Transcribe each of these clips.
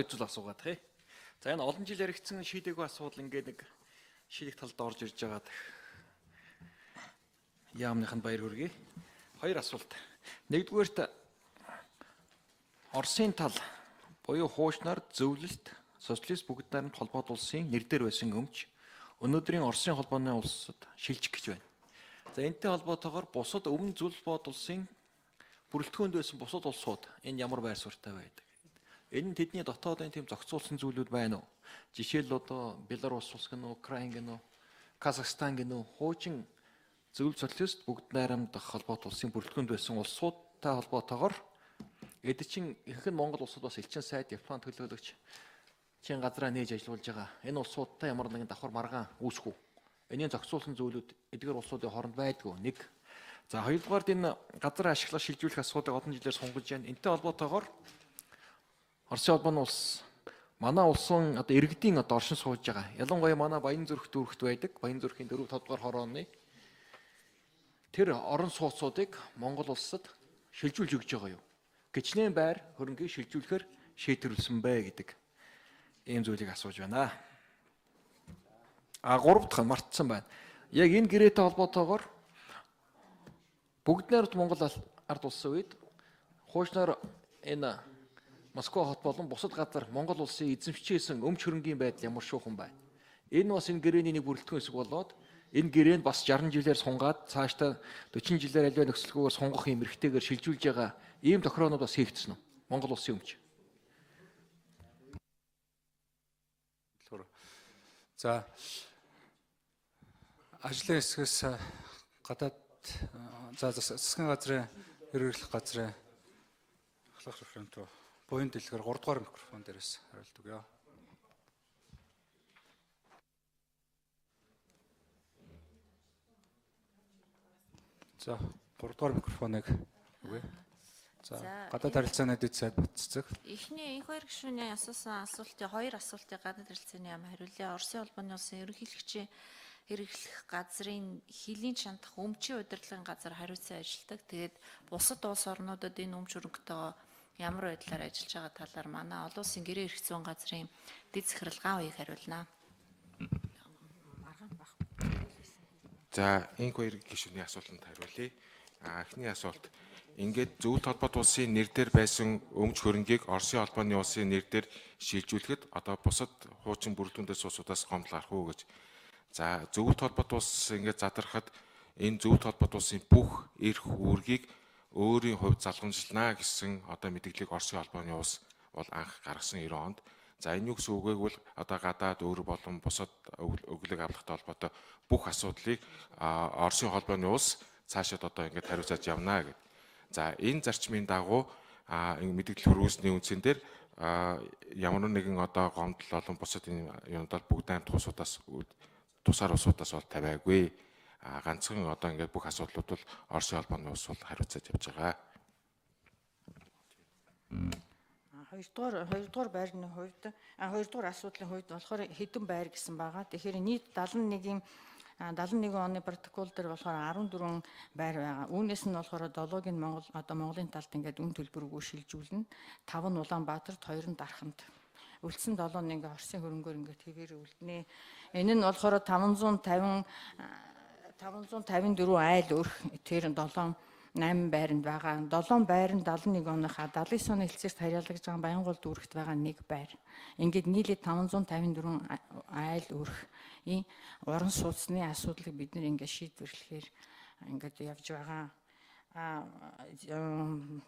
Зүйл асуугаад тий. За, энэ олон жил яригдсан шийдэггүй асуудал ингээд нэг шийдэх талд орж ирж байгаад яамныханд баяр хүргэе. Хоёр асуулт. Нэгдүгээрт, Оросын тал буюу хуучнаар зөвлөлт социалист бүгд найрамд холбоот улсын нэр дээр байсан өмч өнөөдрийн Оросын холбооны улсад шилжих гэж байна. За, энэтэй холбоотойгоор бусад өмнө зөвлөлт бод улсын бүрэлдэхүүнд байсан бусад улсууд энд ямар байр суурьтай байдаг? Энэ нь тэдний дотоодын тийм зохицуулсан зүйлүүд байна уу? Жишээл одоо Беларусь улс гэнэ үү, Украин гэнэ үү, Казахстан гэнэ үү, хуучин зөвлөлт социалист бүгд найрамдах холбоот улсын бүрэлдэхүүнд байсан улсуудтай холбоотойгоор эд чин ихэнх нь Монгол улсад бас элчин сайд, Япон төлөөлөгч чин газраа нээж ажиллуулж байгаа. Энэ улсуудтай ямар нэгэн давхар маргаан үүсэх үү? Энийн зохицуулсан зүйлүүд эдгээр улсуудын хооронд байдгүй. Нэг. За, хоёрдугаард, энэ газар ашиглах, шилжүүлэх асуудлыг олон жилээр сунгаж байна. Энэтэй холбоотойгоор Оросын холбооны улс манай улсын одоо иргэдийн одоо оршин сууж байгаа. Ялангуяа манай Баян зүрх дүүрэгт байдаг. Баян зүрхийн 4 5 дугаар хорооны тэр орон сууцуудыг Монгол улсад шилжүүлж өгч байгаа юу? Гичнээн байр хөрөнгийг шилжүүлэхээр шийдвэрлсэн бэ гэдэг ийм зүйлийг асууж байна. А гурав дахь нь мартсан байна. Яг энэ гэрээтэй холбоотойгоор бүгд найрамд Монгол ард улсын үед хуучнаар энэ Москва хот болон бусад газар Монгол улсын эзэмшижсэн өмч хөрөнгийн байдал ямар шуухан байна? Энэ бас энэ гэрээний нэг бүрэлдэхүүн хэсэг болоод энэ гэрээнд бас 60 жилээр сунгаад цаашдаа 40 жилээр аливаа нөхцөлгүйгээр сунгах юм эрхтэйгээр шилжүүлж байгаа ийм тохироонууд бас хийгдсэн үү? Монгол улсын өмч. За, ажлын хэсгээс гадаад, за, засгийн газрын хэрэглэх газрын ахлах референт руу буян дэлгэр 3 дугаар микрофон дээрээс хариулт өгье. За, 3 дугаар микрофоныг өгье. За, гадаад харилцааны дэд сайд Батцэцэг. Эхний энх хоёр гишүүний асуусан асуултын хоёр асуултыг гадаад харилцааны яам хариулъя. Оросын холбооны улсын ерөнхийлөгчийн хэрэглэх газрын хилийн чандах өмчийн удирдлагын газар хариуцсан ажилладаг. Тэгээд бусад улс орнуудад энэ өмч хөрөнгөтэйгөө ямар байдлаар ажиллаж байгаа талаар манай олон улсын гэрээ эрх зүйн газрын дэд захирал Ган уяг хариулна. За, энх хоёр гишүүний асуултанд хариулъя. Эхний асуулт. Ингээд зөвлөлт холбоот улсын нэр дээр байсан өмч хөрөнгийг Оросын холбооны улсын нэр дээр шилжүүлэхэд одоо бусад хуучин бүрэлдэхүүнээс улсуудаас гомдол гарах уу гэж. За, зөвлөлт холбоот улс ингээд задрахад энэ зөвлөлт холбоот улсын бүх эрх үүргийг өөрийн хувьд залгамжлана гэсэн одоо мэдээллийг Оросын холбооны улс бол анх гаргасан 90 онд. За, энэ юу гэсэн үг вэ гэвэл одоо гадаад өөр болон бусад өглөг авлагтай холбоотой бүх асуудлыг Оросын холбооны улс цаашаад одоо ингээд хариуцаж явна гэд. За, энэ зарчмын дагуу мэдээлэл хөрвүүлсний үндсэн дээр ямар нэгэн одоо гомдол болон бусад энэ юмд бол бүгд аймт улсуудаас тусгаар улсуудаас бол тавиагүй. Ганцхан одоо ингээд бүх асуудлууд бол Оросын холбооны улс бол хариуцаж явж байгаа. Хоёрдугаар байрны хувьд, хоёрдугаар асуудлын хувьд болохоор хэдэн байр гэсэн байгаа. Тэгэхээр нийт 71 оны протокол дээр болохоор 14 байр байгаа. Үүнээс нь болохоор 7-ыг нь Монгол одоо Монголын талд ингээд үн төлбөргүй шилжүүлнэ. 5 нь Улаанбаатарт, 2 нь Дарханд. Үлдсэн 7 нь ингээд Оросын хөрөнгөөр ингээд хэвээр үлднэ. Энэ нь болохоор 554 айл өрх тэр 7 8 байранд байгаа. 7 байр нь 71 оныхаа 79 оны хэлцээрт харьяалагдж байгаа Баянгол дүүрэгт байгаа нэг байр. Ингээд нийлээд 554 айл өрх орон сууцны асуудлыг бид нэр ингээд шийдвэрлэхээр ингээд явж байгаа.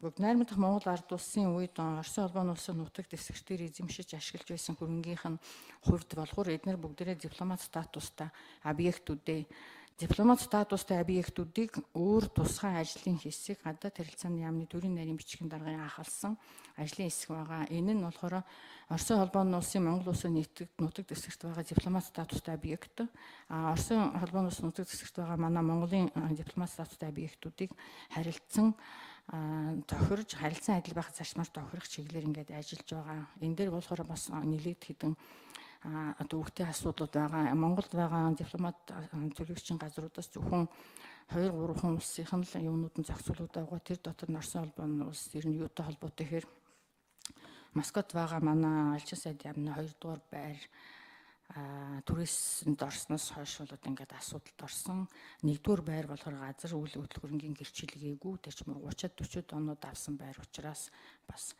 Бүгд найрамдах Монгол ард улсын үед Оросын холбооны улсын нутаг дэвсгэртээр эзэмшиж ашиглаж байсан хөрөнгийнх нь хувьд болохоор эднэр бүгдээрээ дипломат статустай объектүүдээ, дипломат статустай объектүүдийг өөр тусгай ажлын хэсэг гадаад харилцааны яамны төрийн нарийн бичгийн даргын анхалсан ажлын хэсэг байгаа. Энэ нь болохоор Оросын холбооны улсын Монгол улсын нийтэг нутаг дэвсгэрт байгаа дипломат статустай объект. Оросын холбооны улсын нутаг дэвсгэрт байгаа манай Монголын дипломат статустай объектуудыг харилцан тохирж, харилцан адил байх зарчмаар тохирох чиглэлээр ингээд ажиллаж байгаа. Энэ дээр болохоор бас нэлээд хэдэн дүүрэгтэй асуудлууд байгаа. Монголд байгаа дипломат төлөөлөгчийн газруудаас зөвхөн 2 3 улсынх нь л юунууд нь зохицуулууд байгаа. Тэр дотор нь Оросын холбооны улс ер нь юутай холбоотой гэхээр Москвад байгаа манай элчин сайд яамны 2 дугаар байр түрээсэнд орсноос хойш бол одоо ингээд асуудалд орсон. Нэгдүгээр байр болохоор газар үйл хөдлөх хөрөнгийн гэрчилгээгүй, тэр ч мөр 30-ад 40-од онууд авсан байр учраас бас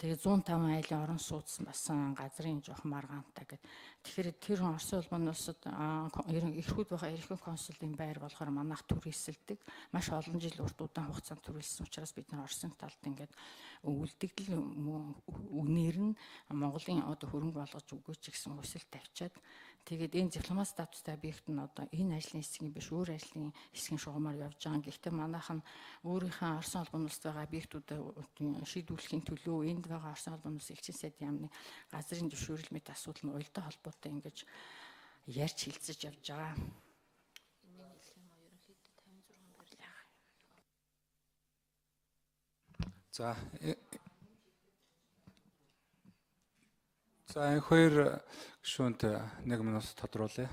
тэгээ 105 айлын орон сууц бас газрын жоохон маргаантай гэд. Тэгэхээр тэр Оросын холбооны улсад эрхүүд байгаа эрхүү консулын байр болохоор манайх түрээсэлдэг. Маш олон жил урт удаан хугацаанд түрээсэлсэн учраас бид нар Оросын талд ингээд үлдэгдэл үнээр нь Монголын одоо хөрөнгө болгож өгөөч гэсэн хүсэл тавьчаад тэгээд энэ дипломат статустай объект нь одоо энэ ажлын хэсгийн биш, өөр ажлын хэсгийн шугамар явж байгаа. Гэхдээ манайх нь өөрийнхөө Оросын холбооны улсад байгаа объектуудаа шийдвэрлэхийн төлөө энд байгаа Оросын холбооны улс элчин сайдын яамны газрын зөвшөөрөл мэт асуудал нь уялдаа холбоотой ингэж ярьж хэлцэж явж байгаа. Энийг хэлэх юм уу? Ерөнхийдөө 56 байр. За За энэ хоёр гишүүнд 1 минут тодруулъя.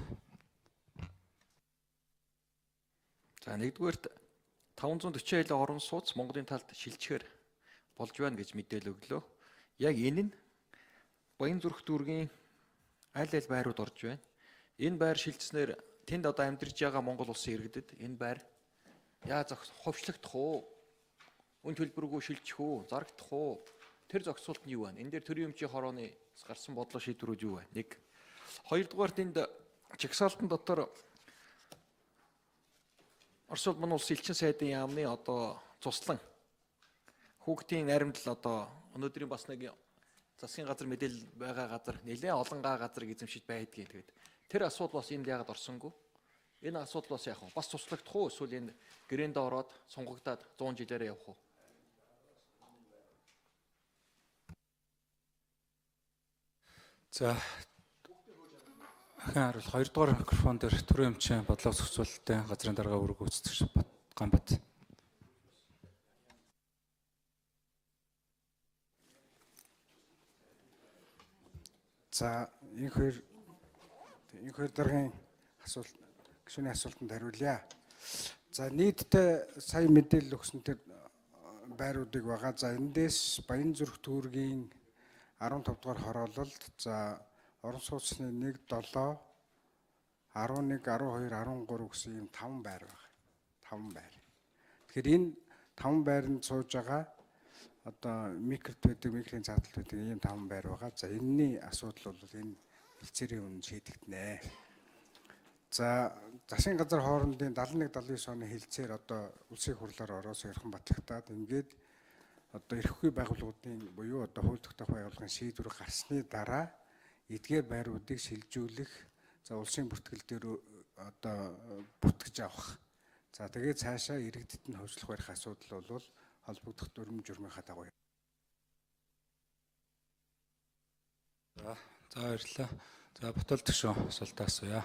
За, нэгдүгээрт 540 айлын орон сууц Монголын талд шилжихээр болж байна гэж мэдээлэл өглөө. Яг энэ нь Баян зүрх дүүргийн аль аль байрууд орж байна. Энэ байр шилжснээр тэнд одоо амьдарч байгаа Монгол улсын иргэдэд энэ байр яа зохис ховшлогдох уу? Үн төлбөргүй шилжих үү? Зарагдах уу? Тэр зохицуулт нь юу байна? Энэ дээр төрийн өмчийн хорооны гарсан бодлого шийдвэрүүд юу вэ? Нэг. Хоёрдугаарт энд чагсаалтан дотор Орос улман улс элчин сайдын яамны одоо цуслан хүүхдийн наримдал одоо өнөөдрийн бас нэг засгийн газар мэдээлэл байгаа газар нэлээд олон га газрыг эзэмшиж байдгийг. Тэгээд тэр асуудал бас энд яагаад орсонгүй? Энэ асуудал бас яах вэ? Бас туслагдах уу? Эсвэл энэ гэрээндээ ороод сунгагдаад 100 жилээрээ явах уу? За, ахин харуул 2 дугаар микрофон дээр төрийн өмчийн бодлого зохицуулалтын газрын дарга үүрэг гүйцэтгэгч Ганбат. За, энэ хоёр даргын асуулт гишүүний асуултанд хариулъя. За, нийтдээ сая мэдээлэл өгсөн тэр байруудыг байгаа. За, эндээс Баян зүрх дүүргийн 15 дугаар хороололд, за, орон сууцны 1 7 11 12 13 гэсэн ийм 5 байр байна. 5 байр. Тэгэхээр энэ 5 байранд сууж байгаа одоо микрот байдаг, микрийн цааталт байдаг ийм 5 байр байгаа. За, энэний асуудал бол энэ хэлцээрийн үнэ шийдэгдэнэ. За, засгийн газар хоорондын 71 79 оны хэлцээр одоо улсын хурлаар ороод сойрхон батлагдаад ингээд одоо эрхгүй байгууллагуудын буюу одоо хууль тогтоох байгууллагын шийдвэр гарсны дараа эдгээр байруудыг шилжүүлэх, за, улсын бүртгэл дээр одоо бүртгэж авах. За, тэгээд цаашаа иргэдэд нь хөвчлөх барих асуудал бол холбогдох дүрм журмынхаа дагуу. За, баярлалаа. За, Батал гишүүн асуултаа асууя.